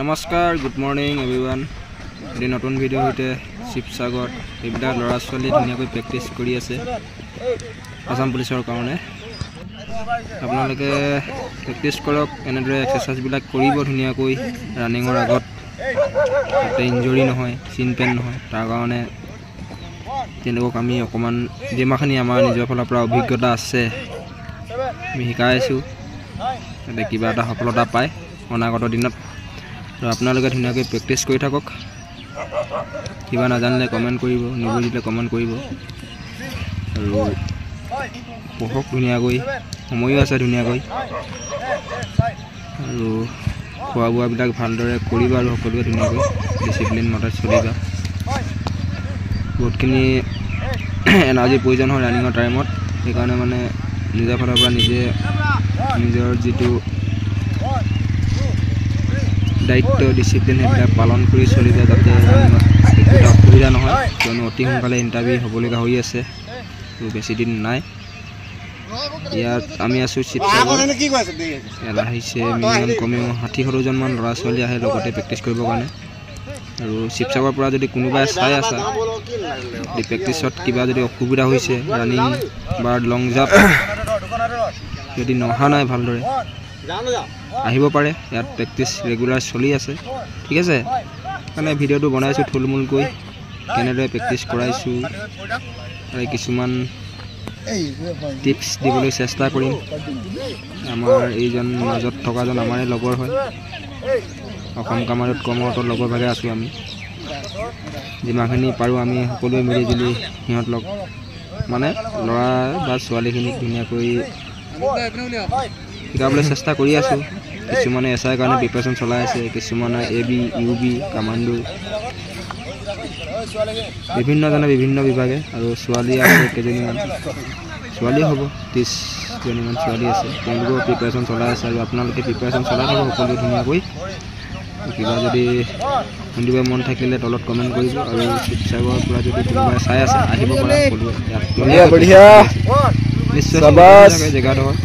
নমস্কাৰ, good morning everyone. এটি নতুন ভিডিঅ'ৰ সৈতে শিৱসাগৰত এইবিলাক ল'ৰা ছোৱালী ধুনীয়াকৈ প্ৰেক্টিচ কৰি আছে আছাম পুলিচৰ কাৰণে। আপোনালোকে প্ৰেক্টিচ কৰক, এনেদৰে এক্সাৰচাইজবিলাক কৰিব ধুনীয়াকৈ ৰানিঙৰ আগত, যাতে ইঞ্জৰি নহয়, চিন পেন নহয়। তাৰ কাৰণে তেওঁলোকক আমি অকণমান যিমানখিনি আমাৰ নিজৰ ফালৰ পৰা অভিজ্ঞতা আছে আমি শিকাই আছোঁ, যাতে কিবা এটা সফলতা পায় অনাগত দিনত। আৰু আপোনালোকে ধুনীয়াকৈ প্ৰেক্টিচ কৰি থাকক। কিবা নাজানিলে কমেণ্ট কৰিব, নুবুজিলে কমেণ্ট কৰিব। আৰু পঢ়ক ধুনীয়াকৈ, সময়ো আছে ধুনীয়াকৈ। আৰু খোৱা বোৱাবিলাক ভালদৰে কৰিবা আৰু সকলোৱে ধুনীয়াকৈ ডিচিপ্লিন মতে চলিবা। বহুতখিনি এনাৰ্জিৰ প্ৰয়োজন হয় ৰানিঙৰ টাইমত, সেইকাৰণে মানে নিজৰ ফালৰ পৰা নিজে নিজৰ যিটো দায়িত্ব, ডিচিপ্লিন সেইবিলাক পালন কৰি চলিবা, যাতে ৰানিঙত একো এটা অসুবিধা নহয়। কিয়নো অতি সোনকালে ইণ্টাৰভিউ হ'বলগীয়া হৈ আছে, বেছি দিন নাই। ইয়াত আমি আছোঁ শিৱসাগৰ। ইয়াত আহিছে মিনিমাম কমেও 60-70জনমান ল'ৰা ছোৱালী আহে লগতে প্ৰেক্টিচ কৰিবৰ কাৰণে। আৰু শিৱসাগৰৰ পৰা যদি কোনোবাই চাই আছা, যদি প্ৰেক্টিচত কিবা যদি অসুবিধা হৈছে, ৰানিং বা লং জাম্প যদি নহা নাই ভালদৰে, আহিব পাৰে। ইয়াত প্ৰেক্টিচ ৰেগুলাৰ চলি আছে, ঠিক আছে। মানে ভিডিঅ'টো বনাইছোঁ থুলমূলকৈ, কেনেদৰে প্ৰেক্টিচ কৰাইছোঁ আৰু কিছুমান টিপছ দিবলৈ চেষ্টা কৰিম। আমাৰ এইজন মাজত থকাজন আমাৰে লগৰ হয়, অসম কামাৰত কৰ্মৰত লগৰ ভাগে আছোঁ আমি। যিমানখিনি পাৰোঁ আমি সকলোৱে মিলি জুলি সিহঁতক মানে ল'ৰা বা ছোৱালীখিনিক ধুনীয়াকৈ শিকাবলৈ চেষ্টা কৰি আছোঁ। কিছুমানে এছ আইৰ কাৰণে প্ৰিপেৰেশ্যন চলাই আছে, কিছুমানে A B, U B, commando, বিভিন্নজনে বিভিন্ন বিভাগে। আৰু ছোৱালী আছে কেইজনীমান, ছোৱালী হ'ব 30জনীমান ছোৱালী আছে, তেওঁলোকেও প্ৰিপেৰেশ্যন চলাই আছে। আৰু আপোনালোকে প্ৰিপেৰেশ্যন চলাই থাকক সকলোৱে ধুনীয়াকৈ। কিবা যদি শুনিব মন থাকিলে তলত কমেণ্ট কৰিব। আৰু শিৱসাগৰৰ পৰা যদি কোনোবাই চাই আছে, আহিব পাৰে সকলোৱে ইয়াত। নিশ্চয় জেগাডোখৰ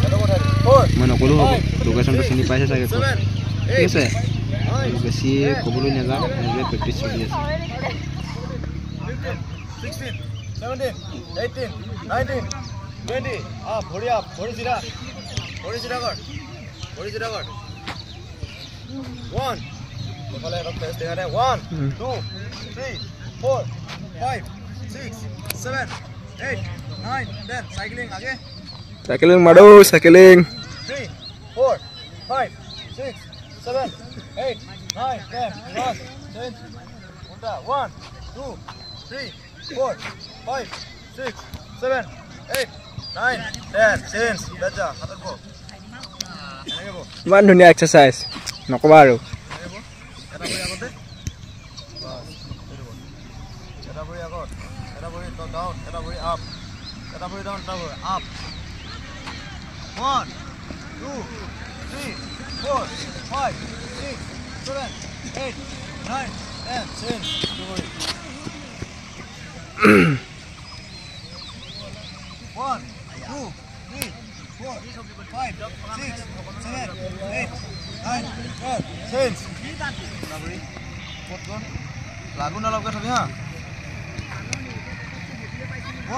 মই নক'লেও হ'ব, লোকেশ্যনটো চিনি পাইছে চাগে, ঠিক আছে। বেছি ক'বলৈ নাযাওঁ, এনেদৰে প্ৰেক্টিচ চলি আছে। 16, 17, 18, 19, 20. Up, ভৰি up, ভৰি চিধা, ভৰি চিধা কৰ, ভৰি চিধা কৰ। 1, এইফালে অলপ ফেচ দেখা দে। 1, 2, 3, 4, 5, 6, 7, 8, 9, 10. Cycling আগে। চাইকেলিং মাৰো, চাইকেলিং। 3, 4, 5, 6, 7, 8, 9, 10. Cross, change. উল্টা। 1, 2, 3, 4, 5, 6, 7, 8, 9, 10. Change. বেজা হাতত বহ, এনেকৈ বহ। ইমান ধুনীয়া এক্সাৰচাইজ নক'বা আৰু। এনেকৈ বহ। এটা ভৰি আগতে, বাছ, সেইটো কৰ। এটা ভৰি আগত, এটা ভৰি ডাউন, এটা ভৰি আপ, এটা ভৰি ডাউন, এটা ভৰি আপ। 1, 2, 3, 4, 5, 6, 7, 8, 9, 10. Change. দুভৰি। 1, 2, 3, 4, 5, 6, 7, 8, 9, 10. Change. এটা ভৰি ক'ত গ'ল? লাগু নালাগকে থবি হা।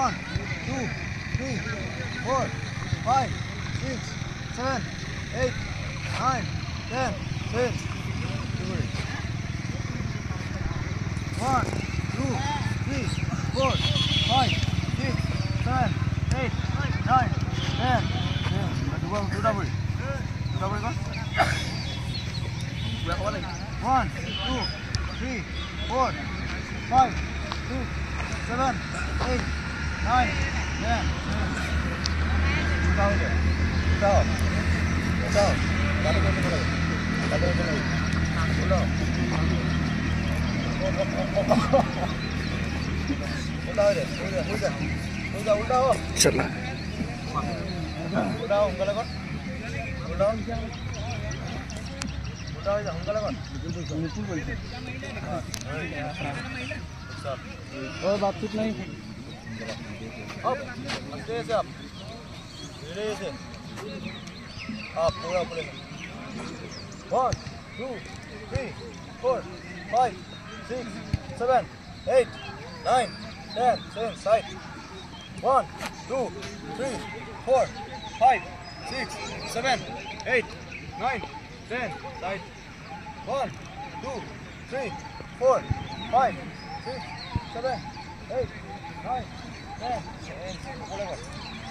1, 2, 3, 4, 5, 6, 7, 8, 9, 10. Change. দুভৰি। 1, 2, 3, 4, 5, 6, 7, 8, 9, 10. Change. দুবাৰ, দুটা ভৰি, দুটা ভৰি কৰ। 1, 2, 3, 4, 5, 6, 7, 8, 9, 10. দুটা হৈ যায়, দুটা হওক, দুটা হওক। গাটো কৰিব লাগে, গাটো কৰিব লাগে। উল্টা হওক। উল্টা হৈ যায়, হৈ যায়, হৈ যায়, হৈ যা, উল্টা হওক। চলা। উল্টা হওক, সোনকালে কৰ। উল্টা হওক, উল্টা হৈ যা, সোনকালে কৰ। বাতচিত নাই। আপ, আস্তে আছে, আপ, ধীৰে আছে, আপ, পুৰা ওপৰে। 1, 2, 3, 4, 5, 6, 7, 8, 9, 10, 10, side. 1, 2, 3, 4, 5, 6, 7, 8, 9, 10, side. 1, 2, 3, 4, 5, 6, 7, 8, 9, 10,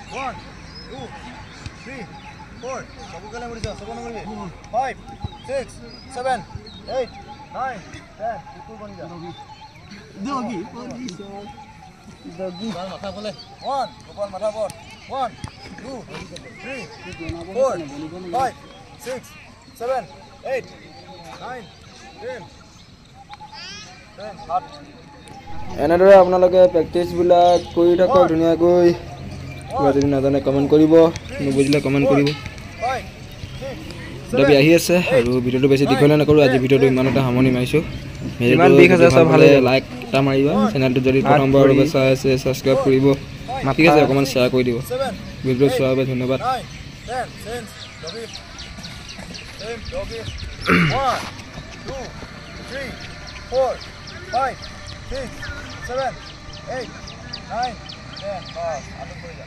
1, 2, 3, 4, 5, 6, 7, 8, 9, 10, doggy, doggy. 1, 1, 2, 3, 4, 5, 6, 7, 8, 9, 10, 10, 8. এনেদৰে আপোনালোকে প্ৰেক্টিচবিলাক কৰি থাকক ধুনীয়াকৈ। কিবা যদি নাজানে কমেণ্ট কৰিব, নুবুজিলে কমেণ্ট কৰিব। ইণ্টাৰভিউ আহি আছে আৰু ভিডিঅ'টো বেছি দীঘলীয়া নকৰোঁ। আজি ভিডিঅ'টো ইমানতে সামৰণি মাৰিছোঁ। লাইক এটা মাৰিবা, চেনেলটো যদি প্ৰথমবাৰৰ বাবে চাই আছে ছাবস্ক্ৰাইব কৰিব, ঠিক আছে, অকণমান শ্বেয়াৰ কৰি দিব। ভিডিঅ'টো চোৱাৰ বাবে ধন্যবাদ। 1, 2, 3, 4, 5, 6, 7, 8, 9, 10. বাস, আটক করে যা।